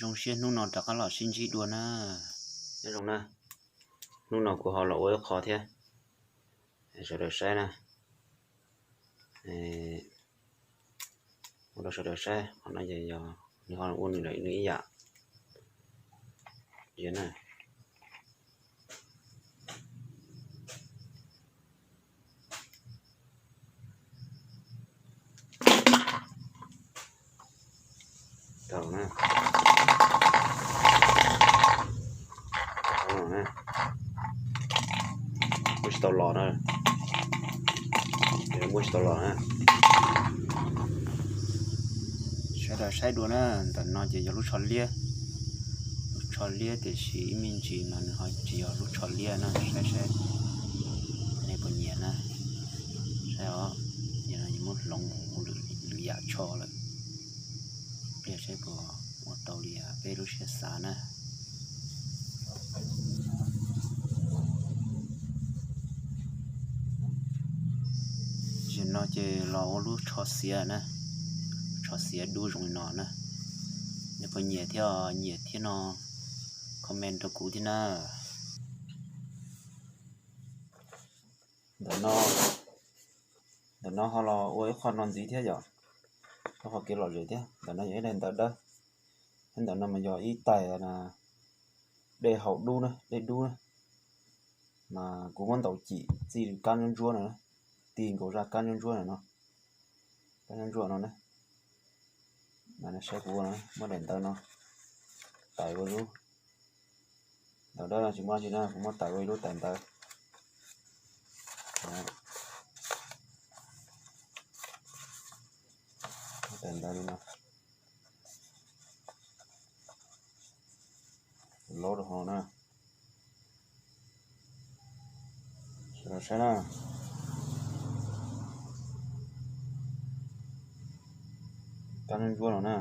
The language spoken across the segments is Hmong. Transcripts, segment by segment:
Zoo siab hnub no rov qab los sib ntsib dua na. Nyob zoo na, hnub no kuv ho los ua ib qho thiab, sawv daws saib na. Ua rau sawv daws saib, qhov no ces yog nws ho ua nws lawm nws ib yam. Yog na, tau na. Muab tsis tau los na. Muab tsis tau los na. Sawv daws saib dua na, ntawm no ces yog lub tsho liab. Lub tsho liab tiam sis ib me ntsis mas nws ho tsis yog lub tsho liab na, saib saib nej puas nyiam na. Saib os, nim no muab hloov mus ua lwm yam tsho lawm. Ib pliag saib puas ua tau li peb lub siab xav na. Zaum no ces los ua lub tsho xiav na, tsho xiav dub zoo li no na. Nej puas nyiam thiab, nyiam thiab no comment rau kuv thiab na. Ntawm no, ntawm no ho los ua ib qho no ntxiv thiab yom, ib qho kev lom zem thiab. Ntawm no yog ib daim ntawv dawb, ib ntawm no mas yog ib tais dej haus dub na, dej dub na, mas kuv muab ntaus cim txij kab ntsuab ntsuab no, ti nkaus zaj kab ntsuab ntsuab no no, kab ntsuab ntsuab no na. Saib kuv muab daim ntawv no tais ua lub, ntawv dawb no tsis muaj dab tsi na, kuv muab tais ua ib lub tais ntawv. Tais ntawv li no, laub rau hauv na. Sawv daws saib na, kab ntsuab ntsuab no na,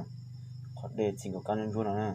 qhov dej txij nkaus kab ntsuab ntsuab no na.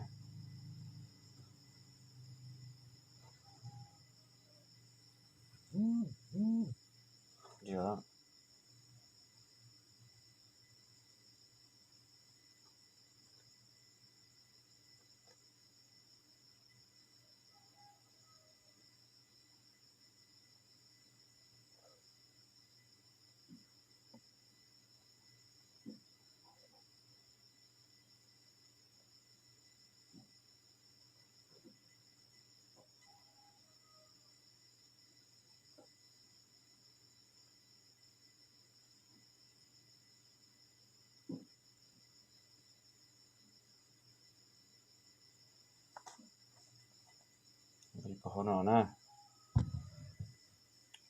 Nqis puag hauv no na,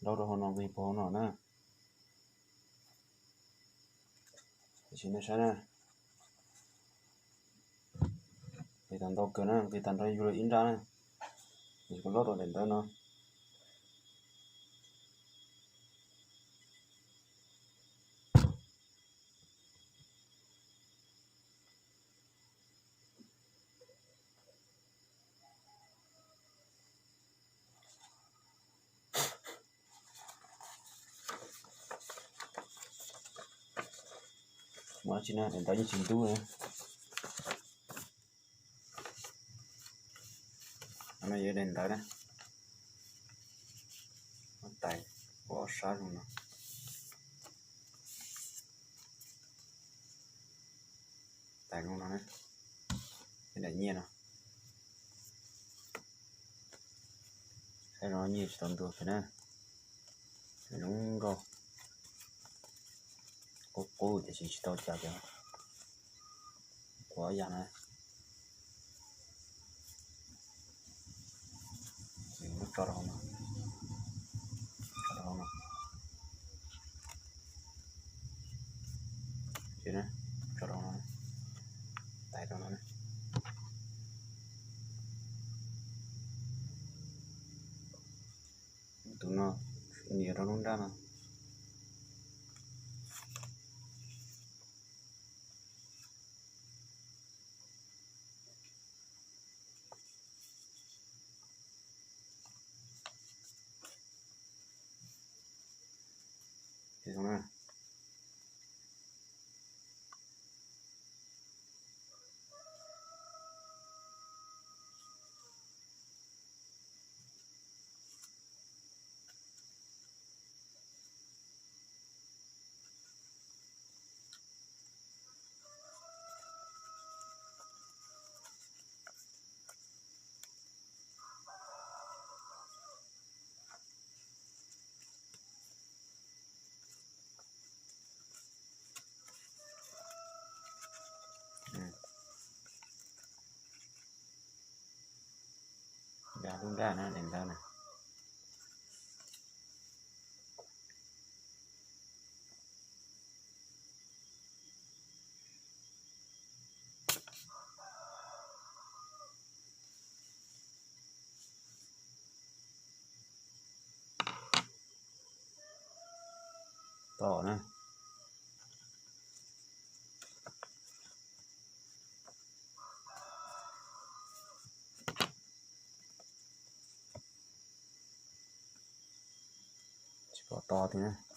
laub rau hauv no, nqis puag hauv no na. Tam sim nej saib na, nqis tau ntau kawg na, nqis tau nrog yus lawm ib nrab na. Nws kuj laub rau daim ntawv no. Muaj dab tsi na, daim ntawv yeej tsis ntub na. No yog daim ntawv na, muab tais ua ob sab zoo no. Tais zoo no na, daim nyiaj no. Saib no nyiaj tsis tau ntuag kiag na, zoo nkauj, qub qub tiam sis tsis tau cas kiag, qhuav yam na. Muab tso rau hauv no, tso rau hauv no, tso rau hauv no, tais rau no. Tus no nws yog rau lub nrab no. Kaj na, daim ntawv na. Tom na. Tsis pom to tiag na.